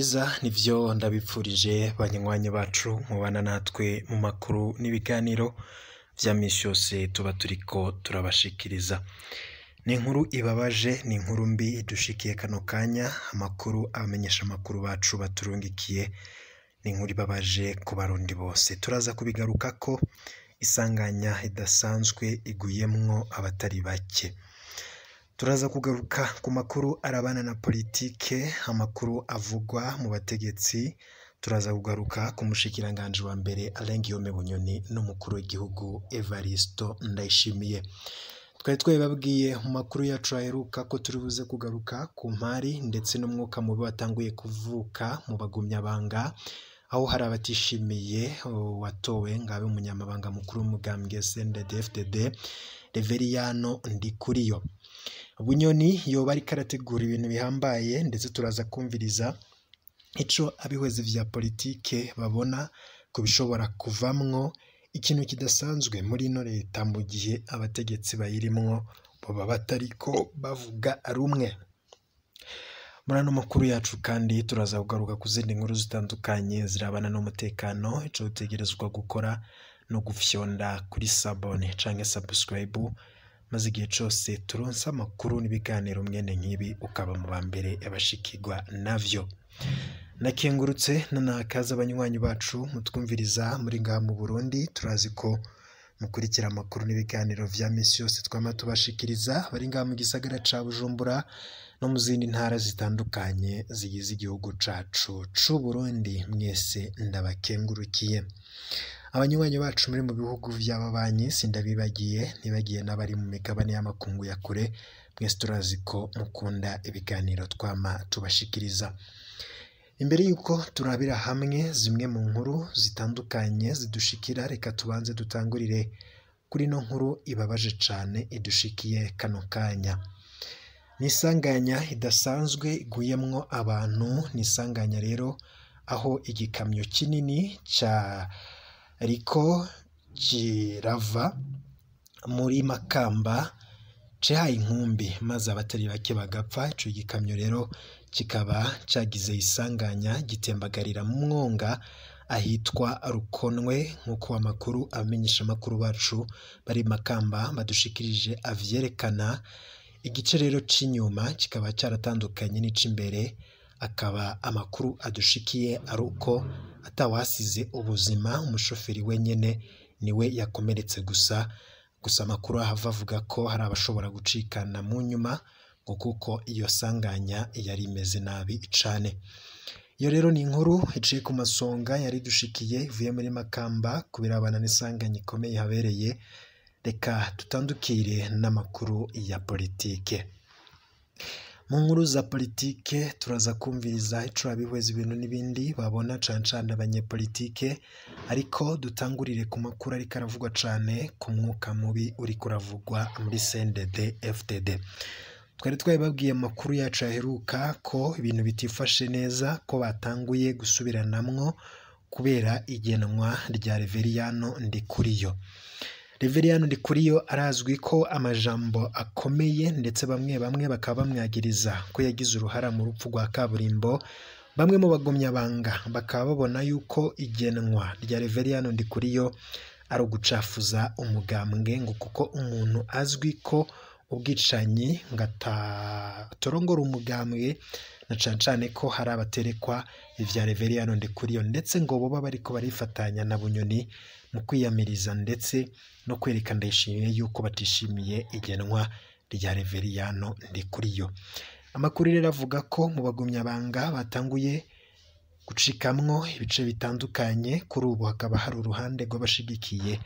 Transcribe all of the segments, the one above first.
Vyiza nivyo ndabipfurije banywanyi bacu mubana natwe mu makuru n'ibiganiro vya misi yose tuba turiko turabashikiriza. Ni inkuru ibabaje, ni inkuru mbi idushikiye kano kanya, amakuru abamenyesha amakuru bacu baturungikiye, ni inkuru ibabaje ku barundi bose. Turaza kubigarukako, isanganya idasanzwe iguyemwo abatari bake. Turaza kugaruka ku makuru arabana na politike, amakuru avugwa mu bategetsi, turaza kugaruka ku mushikiranganji wa mbere Alain Guillaume Bunyoni n'umukuru w'igihugu Evaristo Ndayishimiye. Twari twabibabwiye mu makuru yacu aheruka ko turi buze kugaruka ku mpari ndetse n'umwuka mubi watanguye kuvuka mu bagumyabanga, aho hari abatishimiye watowe ngo abe umunyamabanga mukuru w'umugambwe CNDD-FDD Reveriyano Ndikuriyo. Bunyoni yoba ariko arategura ibintu bihambaye, ndetse turaza kumviriza ico abihwezi vya politike babona ku bishobora kuvamwo ikintu kidasanzwe muri ino leta mu gihe abategetsi bayirimwo boba batariko bavuga rumwe. Muri ano makuru yacu kandi turaza kugaruka ku zindi nkuru zitandukanye zirabana n'umutekano, ico utegerezwa gukora no gufyonda kuri sabone canke subscribe, maze igihe cose turonse amakuru n'ibiganiro mwene nk'ibi ukaba mu ba mbere abashikirwa navyo. Nakengurutse nanakaza abanywanyi bacu mutwumviriza muri ngaha mu Burundi, turazi ko mukurikira amakuru n'ibiganiro vya misi yose twama tubashikiriza, bari ngaha mu gisagara ca Bujumbura no mu zindi ntara zitandukanye zigize igihugu cacu c'u Burundi, mwese ndabakengurukiye. Abanywanyi bacu muri mu bihugu vy'ababanyi sindabibagiye, ntibagiye n'abari mu migabane y'amakungu ya kure, mwese turazi ko mukunda ibiganiro twama tubashikiriza. Imbere yuko turabira hamwe zimwe mu nkuru zitandukanye zidushikira, reka tubanze dutangurire kuri ino nkuru ibabaje cane idushikiye kano kanya. Ni isanganya idasanzwe iguyemwo abantu, ni isanganya rero aho igikamyo kinini cariko kirava muri Makamba cihaye inkumbi maze abatari bake bagapfa. Ico gikamyo rero kikaba cagize isanganya gitembagarira mu mwonga ahitwa Rukonwe, nk'uko amakuru abamenyesha amakuru bacu bari Makamba badushikirije avyerekana. Igice rero c'inyuma kikaba caratandukanye n'ic'imbere, akaba amakuru adushikiye ari uko atawasize ubuzima, umushoferi wenyene niwe yakomeretse gusa. Gusa amakuru ahava avuga ko hari abashobora gucikana mu nyuma ngo kuko iyo sanganya yari imeze nabi cane. Iyo rero ni inkuru iciye ku masonga yari dushikiye ivuye muri Makamba kubirabana n'isanganya ikomeye habereye. Reka tutandukire n'amakuru ya politike. Mu nkuru za politike turaza kumviriza ico abihweza ibintu n'ibindi babona cane cane abanyepolitike, ariko dutangurire ku makuru ariko aravugwa cane ku mwuka mubi uriko uravugwa muri CNDD FDD. Twari twabibabwiye amakuru yacu aheruka ko ibintu bitifashe neza, ko batanguye gusubiranamwo kubera igenwa rya Reveriyano Ndikuriyo. Reveriyano Ndikuriyo arazwi ko amajambo akomeye, ndetse bamwe bamwe bakaba bamwagiriza ko yagize uruhara mu rupfu rwa kaburimbo. Bamwe mu bagumyabanga bakaba babona yuko igenwa rya Reveriyano Ndikuriyo ari ugucafuza umugambwe, ngo kuko umuntu azwi ko ubwicanyi ngo atatorongora umugambwe, na cane cane ko hari abaterekwa ivya Reveriyano Ndikuriyo, ndetse ngo boba bariko barifatanya na Bunyoni mu kwiyamiriza ndetse no kwereka Ndayishimiye yuko batishimiye igenwa rya Reveriyano Ndikuriyo. Amakuru rero avuga ko mu bagumyabanga batanguye gucikamwo ibice bitandukanye, kuri ubu hakaba hari uruhande rw'abashigikiye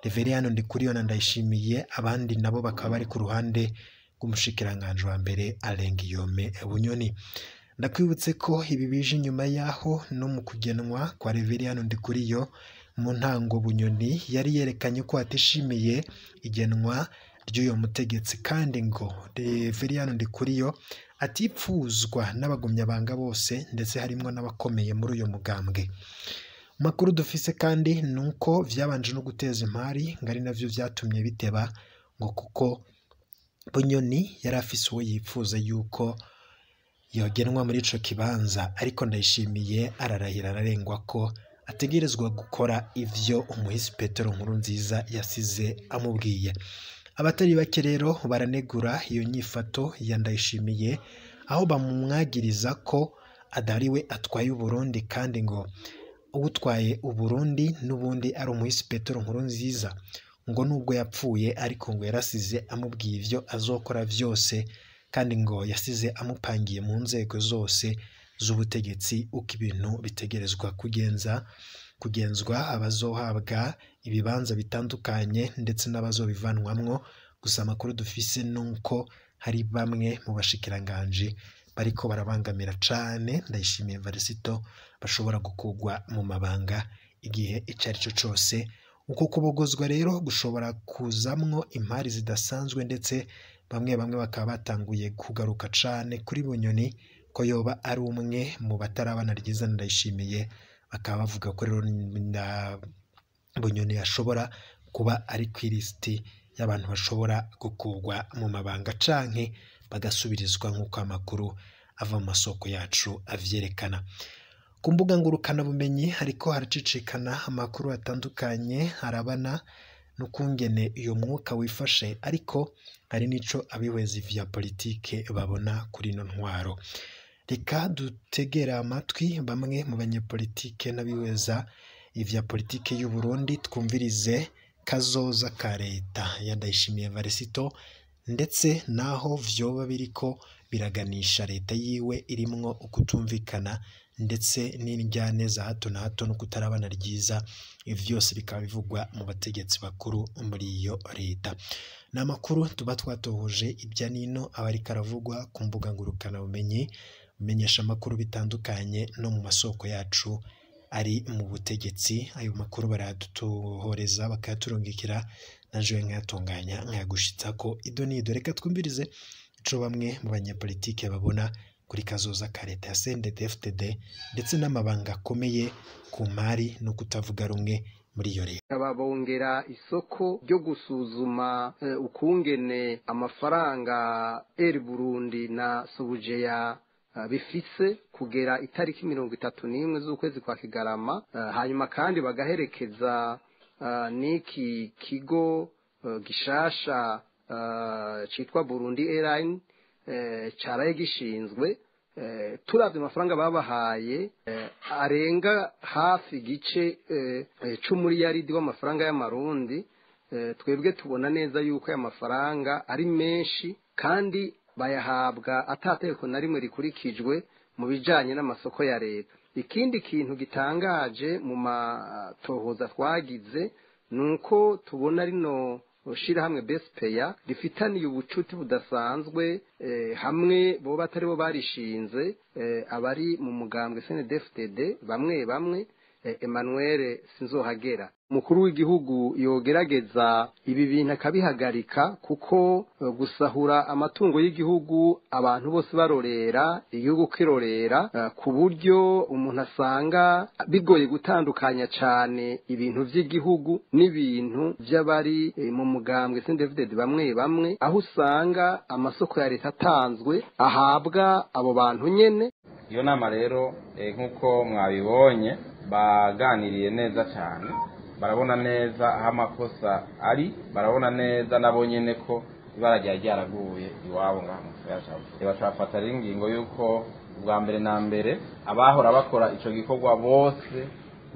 Reveriyano Ndikuriyo na Ndayishimiye, abandi nabo bakaba bari ku ruhande rw'umushikiranganji wa mbere Alain Guillaume Bunyoni. Ndakwibutse ko ibi bije inyuma yaho no mu kugenwa kwa Reveriyano Ndikuriyo mu ntango Bunyoni yari yerekanye ko atishimiye igenwa ry'uyo mutegetsi, kandi ngo Reveriyano Ndikuriyo atipfuzwa n'abagumyabanga bose, ndetse harimwo n'abakomeye muri uyo mugambwe. Makuru dufise kandi nuko vyabanje no guteza impari, ngo ari navyo vyatumye biteba, ngo kuko Bunyoni yari afise uwo yipfuza yuko yogenwa muri ico kibanza, ariko Ndayishimiye ararahira ararengwa ko ategerezwa gukora ivyo umuhisi Petero Nkurunziza yasize amubwiye. Abatari bake rero baranegura iyo nyifato ya Ndayishimiye, aho bamwagiriza ko adariwe atwaye Uburundi, kandi ngo utwaye Uburundi n'ubundi ari umuhisi Petero Nkurunziza, ngo nubwo yapfuye ariko ngo yarasize amubwiye ivyo azokora vyose, kandi ngo yasize amupangiye mu nzego zose z'ubutegetsi uko ibintu bitegerezwa kugenzwa, abazohabwa ibibanza bitandukanye ndetse n'abazobivanwamwo. Gusa amakuru dufise nuko hari bamwe mu bashikiranganji bariko barabangamira cane Ndayishimiye Varisito bashobora gukugwa mu mabanga igihe ico arico cose. Uko kubogozwa rero gushobora kuzamwo impari zidasanzwe, ndetse bamwe bamwe bakaba batanguye kugaruka cane kuri Bunyoni ko yoba ari umwe mu batarabana ryiza na Ndayishimiye, bakaba bavuga ko rero Bunyoni ashobora kuba ari kw'ilisiti y'abantu bashobora gukugwa mu mabanga canke bagasubirizwa, nk'uko amakuru ava mu masoko yacu avyerekana. Ku mbuga ngurukanabumenyi hariko haracicikana amakuru atandukanye arabana n'ukungene uyo mwuka wifashe, ariko hari n'ico abihweza vya politike babona kuri ino ntwaro. Reka dutegere amatwi bamwe mu banyepolitike n'abihweza ivya politike y'u Burundi, twumvirize kazoza ka leta ya Ndayishimiye Varisito, ndetse naho vyoba biriko biraganisha leta yiwe irimwo ukutumvikana ndetse n'indyane za hato na hato no kutarabana ryiza. Ivyo vyose bikaba bivugwa mu bategetsi bakuru muri iyo leta. Ni amakuru tuba twatohoje ibya nino aba ariko aravugwa ku mbuga ngurukanabumenyi, menyesha amakuru bitandukanye no mu masoko yacu ari mu butegetsi. Ayo makuru baradutohoreza bakayaturungikira, na jewe nkayatunganya nkayagushitsako ido n'ido. Reka twumvirize ico bamwe mu banyepolitike babona kuri kazoza ka leta ya CNDD-FDD ndetse n'amabanga akomeye ku mari no kutavuga rumwe muri iyo leta. Babongera isoko ryo gusuzuma ukungene amafaranga Air Burundi na Sobujeya bifise kugera itariki 31 z'ukwezi kwa Kigarama, hanyuma kandi bagaherekeza n'iki kigo gishasha citwa Burundi Airline caraye gishinzwe. Turavye amafaranga babahaye arenga hafi igice c'umuriyaridi w'amafaranga y'amarundi, twebwe tubona neza yuko aya mafaranga ari menshi kandi bayahabwa atategeko na rimwe rikurikijwe mu bijanye n'amasoko ya leta. Ikindi kintu gitangaje mu matohoza twagize nuko tubona rino shirahamwe Bespeya rifitaniye ubucuti budasanzwe hamwe bo batari bo barishinze, abari mu mugambwe CNDD-FDD bamwe bamwe, Emmanuel Sinzohagera mukuru w'igihugu yogerageza ibi bintu akabihagarika, kuko gusahura amatungo y'igihugu abantu bose barorera, igihugu kirorera, ku buryo umuntu asanga bigoye gutandukanya cyane ibintu by'igihugu n'ibintu by'abari mu mugambwe CNDD-FDD bamwe bamwe, aho usanga amasoko ya leta atanzwe ahabwa abo bantu nyene. Iyo nama rero nk'uko mwabibonye baganiriye neza cyane, barabona neza aho amakosa ari, barabona neza nabo nyene ko ibara ryari ryaraguye iwabo ngaha mu gisagara ca Bujumbura. Bacafata rero ingingo y'uko ubwa mbere na mbere abahora bakora ico gikorwa bose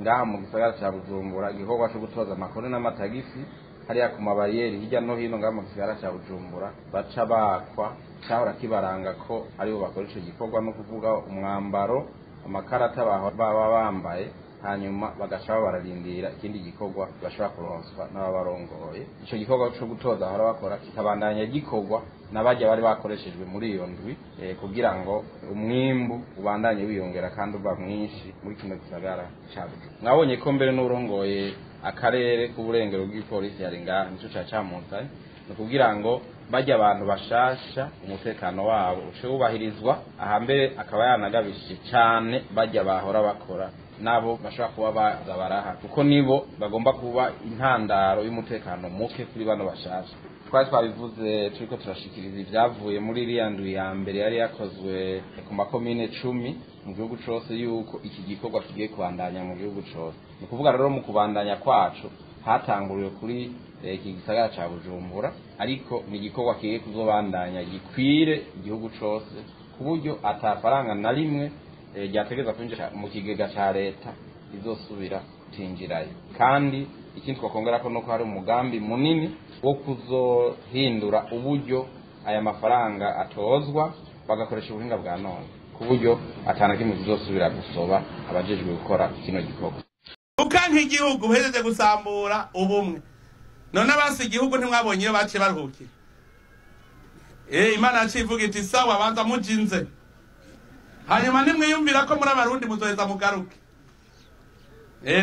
ngaha mu gisagara ca Bujumbura, igikorwa co gutoza amakoni n'amatagisi hariya ku mabariyeri hirya no hino ngaha mu gisagara ca Bujumbura, baca bakwa cahora kibaranga ko aribo bakora ico gikorwa, no kuvuga umwambaro, amakarata baba bambaye, hanyuma bagaca bararindira ikindi gikorwa bashobora kuronswa n'ababarongoye. Ico gikorwa co gutoza bahora bakora kikabandanya gikorwa n'abarya bari bakoreshejwe muri iyo ndwi, kugira ngo umwimbu ubandanye wiyongera kandi uba mwinshi muri kino gisagara ca Bujumbura. Mwabonye ko mbere n'urongoye akarere k'uburengero bw'ipolisi yari ngaha, nico ca camuzanye, ni kugira ngo barya abantu bashasha umutekano wabo uce wubahirizwa. Aha mbere akaba yanagabishije cane barya bahora bakora nabo bashobora kuba baza baraha, kuko nibo bagomba kuba intandaro y'umutekano muke kuri bano bashasha. Twari twabivuze turiko turashikiriza ivyavuye muri iriya ndwi ya mbere yari yakozwe ku makomine 10 mu gihugu cose, yuko iki gikorwa kigiye kubandanya mu gihugu cose. Ni ukuvuga rero mu kubandanya kwacu hatanguriwe kuri iki gisagara ca Bujumbura, ariko ni igikorwa kigiye kuzobandanya gikwire igihugu cose, ku buryo atafaranga na rimwe ryategereza kwinjira mu kigega ca leta izosubira kutinjirayo. Kandi ikindi twakongera ko nuko hari umugambi munini wo kuzohindura uburyo aya mafaranga atozwa, bagakoresha ubuhinga bwa none, ku buryo atana kimwe kizosubira gusoba abajejwe gukora kino gikorwa. Ukanka igihugu uhejeje gusambura ubumwe. None abasi igihugu ntimwabonye iyo baciye baruhukira. Imana yaciye ivuga iti sawa, banza mujinze, hanyuma nimwiyumvira ko muri abarundi muzoheza mugaruke.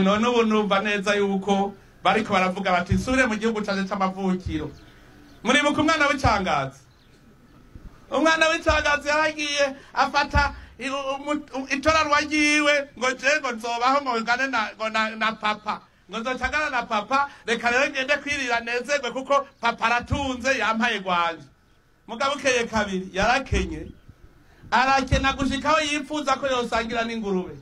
None ubu numva neza yuko bariko baravuga bati nsubire mu gihugu canje c'amavukiro. Muribuka umwana w'icangazi? Umwana w'icangazi yaragiye afata itorarwa ryiwe ngo je ngo nzobaho ngo ngane na papa, ngo nzocagana na papa, reka rero ngende kwirira nezerwe kuko papa aratunze yampaye gwanje. Mugabo ukeye kabiri yarakenye, arakena gushikaho yipfuza ko yosangira n'ingurube.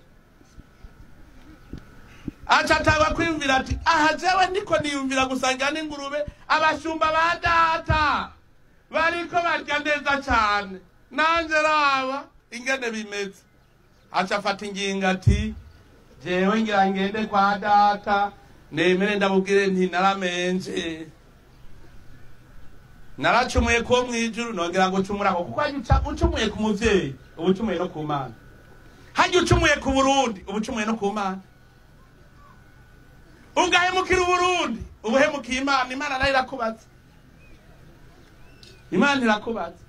Aca atangwa kwiyumvira ati aha jewe ndiko niyumvira gusangira n'ingurube, abashumba ba data bariko barya neza cane, nanje raba ingene bimeze. Aca afata ingingo ati jewe ngira ngende kwa data nemere ndabubwire nti naramenje, naracumuye ko mwijuru, nongera gucumurako, kuko hajya ucumuye ku muvyeyi uba ucumuye no ku Mana, hajya ucumuye ku Burundi uba ucumuye no ku Mana, ugahemukira Uburundi ubuhemukiye Imana. Imana nayo irakubaza, Imana irakubaza.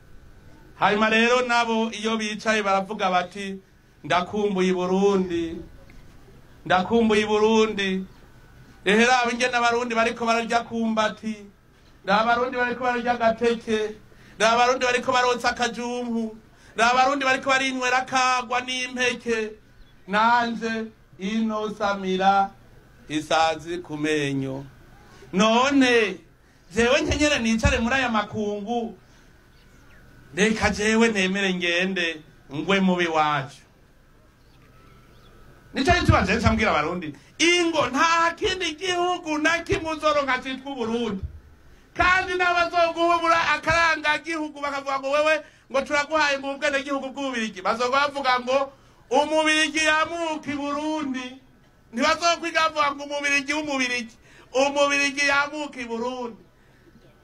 Hanyuma rero nabo iyo bicaye baravuga bati ndakumbuye Burundi, ndakumbuye Burundi. Ehera abingene abarundi bariko bararya kumbati, n'abarundi bariko bararya gateke, n'abarundi bariko barotsa akajumpu, n'abarundi bariko barinywera kagwa n'impeke, nanje ino samira isazi kumenyo. None jewe nkenyere nicare muri aya makungu, reka jewe nemere ngende ngwe mubi wacu. Nico gituma jewe ncambwira abarundi ingo nta kindi gihugu na kimwe uzoronka citwa Uburundi. Kandi n'abazoguhubura akaranga gihugu bakavuga ngo wewe ngo turaguhaye ngo ubwene gihugu bw'Ububirigi, bazoga bavuga ngo umubirigi yamuka i Burundi. Ntibazokwiga bavuga ngo umubirigi w'umubirigi, umubirigi yamuka i Burundi.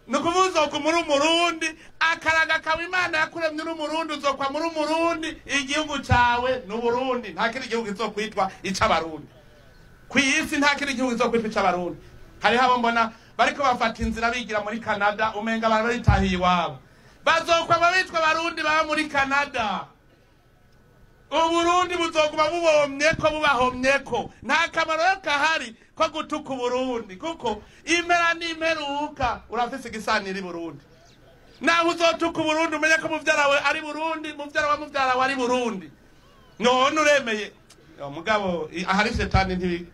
Nukuvuga uzokwa muri Umurundi, akaraga kawe Imana yakuremye uri Umurundi, uzokwa muri Umurundi, igihugu cawe ni Uburundi. Nta kindi gihugu kizokwitwa ic'Abarundi kw'isi, nta kindi gihugu kizokwitwa ic'Abarundi. Hariho abo mbona bariko bafata inzira bigira muri Canada, umenga abantu baritahiye iwabo, bazokwa babitwa Abarundi baba muri Canada. Uburundi buzoguma bubomyeko bubahomyeko. Nta kamaro kahari ko gutuka Uburundi, kuko impera n'imperuka urafise igisanira i Burundi. Naho uzotuka Uburundi umenye ko muvyara wawe ari Burundi, muvyara wa muvyara wawe ari Burundi. None uremeye mugabo ahari shetani ntibi,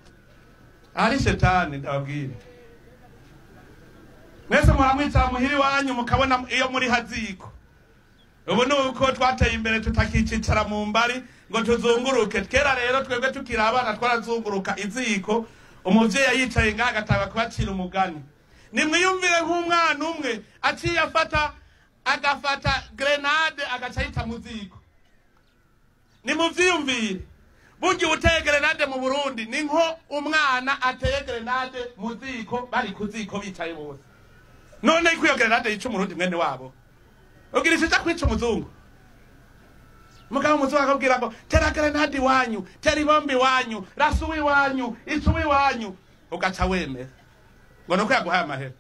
ahari shetani ndababwira. Mwese muramwicara muhiri wanyu mukabona iyo muri haziko. Ubu nuko twateye imbere tutakicicara mu mbari ngo tuzunguruke. Kera rero twebwe tukiri abana twarazunguruka iziko, umuvyeyi yicaye ngaha agatanga kubacira umugani. Nimwiyumvire nk'umwana umwe aciye afata agafata grenade agaca yita mu ziko. Nimuvyiyumvire, burya uteye grenade mu Burundi ni nko umwana ateye grenade mu ziko, bari ku ziko bicaye bose. None ko iyo grenade yica umurundi mwene wabo, ugira isija kwica umuzungu. Mugabo umuzungu akabwira ngo tera grenade iwanyu, tera ibombi iwanyu, rasa uwiwanyu, ica uwiwanyu, ugaca wemera ngo nuko yaguhaye amahera.